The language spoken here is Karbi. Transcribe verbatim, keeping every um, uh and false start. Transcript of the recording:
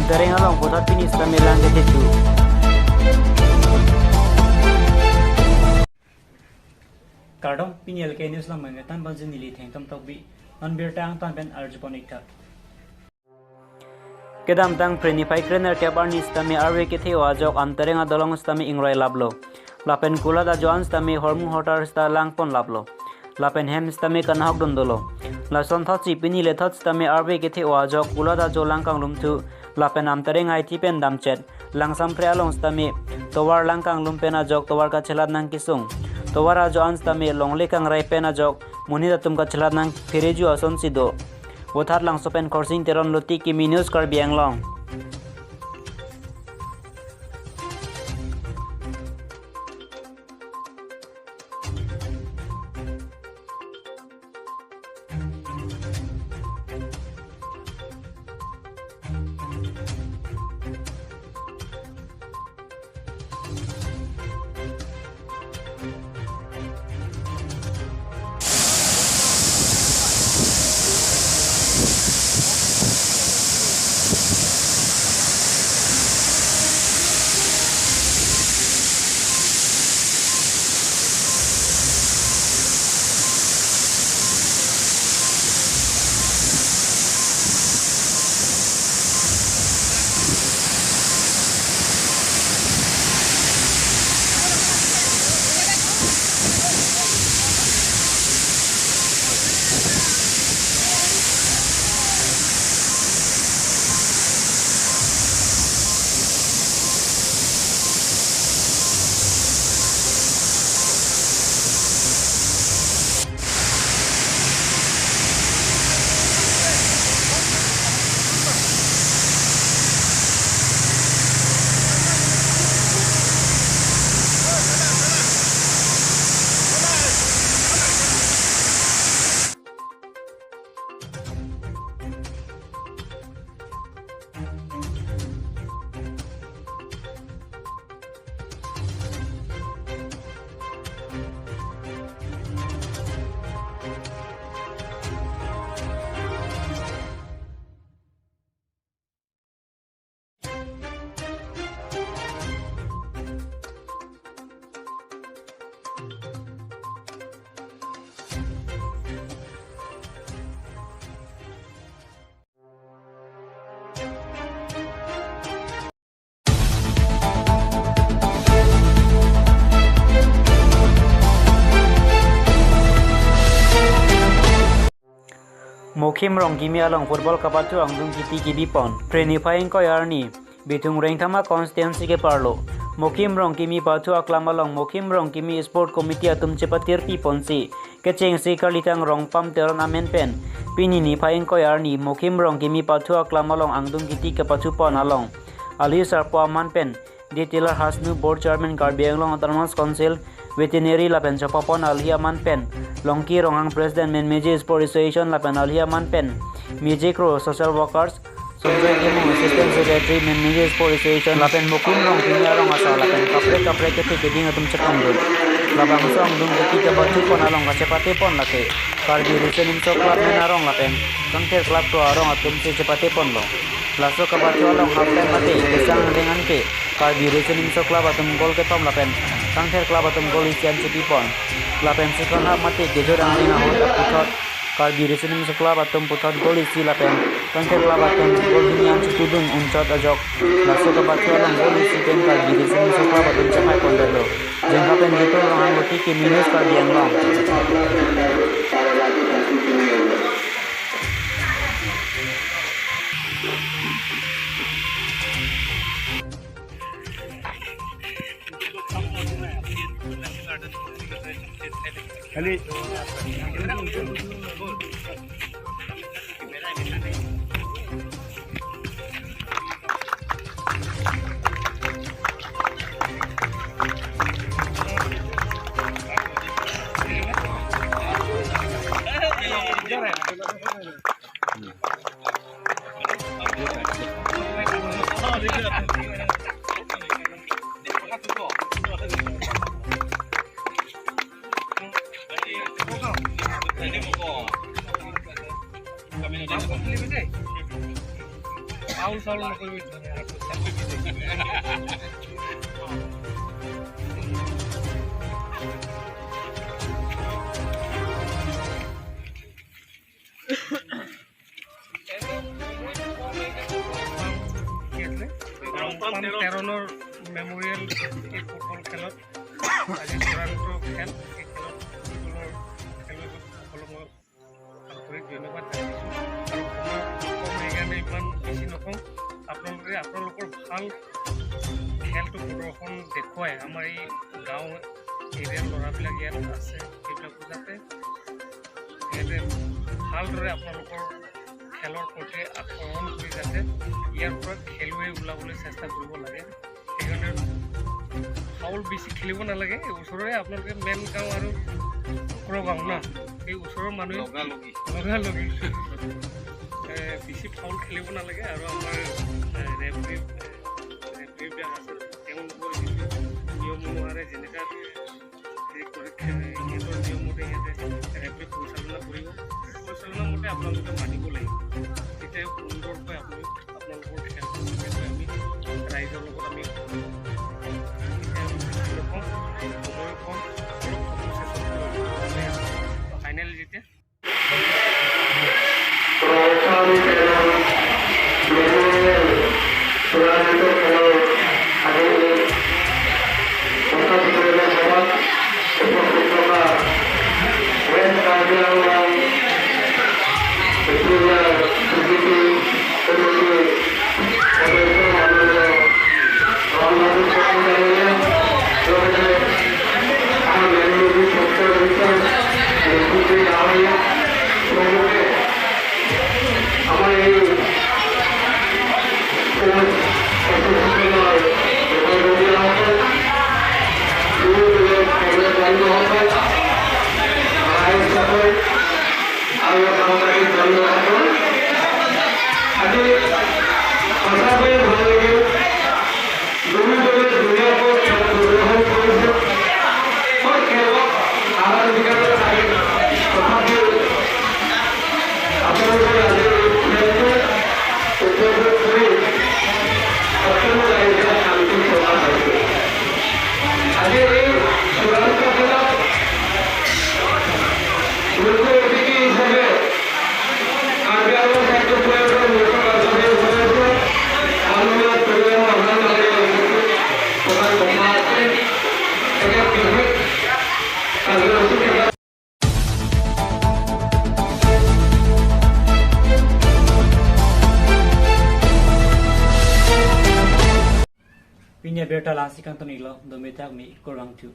Amtereng along puthot pini sitame lang kethe tu. Kardom, pini L K News along mengketan ponji neli Thengtom Tokbi, non birta angtan pen arjupon ik tha. Kedamtang Phre niphai krenerkep arni sitame arve kethe-o ajok Amtereng adolong sitame ingrai laplo. Lapen kulat ajo an sitame hormu hortar sita langpon laplo. Lapen hem sitame kanahok dun dolo. Lason thotsi pini lethot sitame arve kethe-o ajok kulat ajo lang kanglum thu. Lapen Amtereng I T pen damchet Langsamphre along sitame tovar lang kanglum pen ajok tovar kachelat nangkesung. Tovar ajo an sitame longle kangrai pen ajok monit atum kachelat nangphereju asonsi do. Vothatlangso pen Khorsing Teron, Luti Kimi News, Karbi Anglong. Mokhim Rongkimi along football kapathu angdung kiti kebipon. Phre niphai ingkoi arni, Bithung Rengthama constituency keparlo Mokhim Rongkimi pathu aklam along Mokhim Rongkimi Sport Committee atum chepatirpi ponsi kechengsi Karlitang Rongpam Teron amen pen pini niphai ingkoi arni Mokhim Rongkimi pathu aklam along angdung kiti kepathupon along alhi sarpo aman pen Detailor Hasnu, Board Chairman Karbi Anglong Autonomous Council, Veterinary lapen chopapon alhi aman pen Longki Ronghang, President Menmeji Sport Association lapen alhi aman pen Meji Kro, Social Workers, Sonjoy Timung, Assistant Secretary, Menmeji Sport Association, lapen Mokhim Rongkimi arong asar lapen kaprek kaprek kethe keding atum chepangdun. Labangso angdung kiti kepathupon along kachepatepon lake Karbi Riso Nimso Club men arong lapen Kangthir Club Kro arong atum si chepateponlo. Laso kapathu along half time mate kesang angdeng anke Karbi Riso Nimso Club atum goal kethom lapen Kangthir Club atum goal isi an chepipon. Lapen second half mate kejut angdeng ahut aputhot Karbi Riso Nimso Club atum puthot goal isi lapen Kangthir Club atum goal hini an chepidun unchot ajok. Laso kapathu along goal isi pen Karbi Riso Nimso Club atum chephaipondetlo. Jengkha pen Jitu Ronghang, Luti Kimi News, Karbi Anglong. Foul, foul নকৰিবি। কি আছিলে? ৰংপাম তেৰণৰ মেমৰিয়েল এই ফুটবল খেলত আজি চূড়ান্ত খেল। এই খেলত ফুটবলৰ খেলুৱৈসকলক মই আন্তৰিক ধন্যবাদ জনাইছোঁ। আৰু সময় কম, সেইকাৰণে ইমান বেছি নকওঁ। আপোনালোকে আপোনালোকৰ ভাল খেলটো প্ৰদৰ্শন দেখুৱাই আমাৰ এই গাঁও এৰিয়াৰ ল'ৰাবিলাক ইয়াত আছে, সেইবিলাকো যাতে সিহঁতে ভালদৰে আপোনালোকৰ খেলৰ প্ৰতি আকৰ্ষণ কৰি যাতে ইয়াৰ পৰা খেলুৱৈ ওলাবলৈ চেষ্টা কৰিব লাগে। সেইকাৰণে ফাউল বেছি খেলিব নালাগে। ওচৰৰে আপোনালোকে মেনগাঁও আৰু কোক্ৰাঝাৰ গাঁও না, এই ওচৰৰ মানুহে লগালগি। লগালগি। এ, বেছি ফাউল খেলিব নালাগে। আৰু আমাৰ, এ, ৰেফাৰী, এ, ৰেফাৰীবিলাক আছে, তেওঁলোকৰ যিটো নিয়ম অনুসাৰে যেনেকা হেৰি কৰে, খে-, সিহঁতৰ নিয়ম মতে সিহঁতে ৰেফাৰী পৰিচালনা কৰিব। পৰিচালনা মতে আপোনালোকে মানিব লাগিব। তেতিয়া সুন্দৰকৈ আপোনালোক আপোনালোকৰ খেলখন বিশেষকৈ আমি ৰাইজৰ লগত আমি সময় কম, অলপ সময় চেষ্টা কৰিব। ফাইনেল যেতিয়া আৰু সহকাৰী জনসাধাৰণ, আজি সঁচাকৈয়ে ভাল লাগিল। দুই দলে ধুনীয়াকৈ খেল প্ৰদৰ্শন কৰিছে। মই খেলত হাৰাৰ জিকাৰ চাগে, তথাপিও আপোনালোকৰ আজি এই খেলটো উপভোগ কৰি সকলো ৰাইজে শান্তি প্ৰকাশ হৈছে। আজি এই চূড়ান্ত খেলত মুখ্য অতিথি হিচাপে কাৰ্বি আংলং স্বায়ত্তশাসিত অঞ্চলৰ মুখ্য কাৰ্যবাহী বিষয়া মাননীয় তুলিৰাম ৰহন ডাঙৰীয়া উপস্থিত থকাৰ কথা আছে। তেখেত বিশেষ কাৰ্যসূচী Pini abirta lasi kangton iklo, dometak mi kurang tu.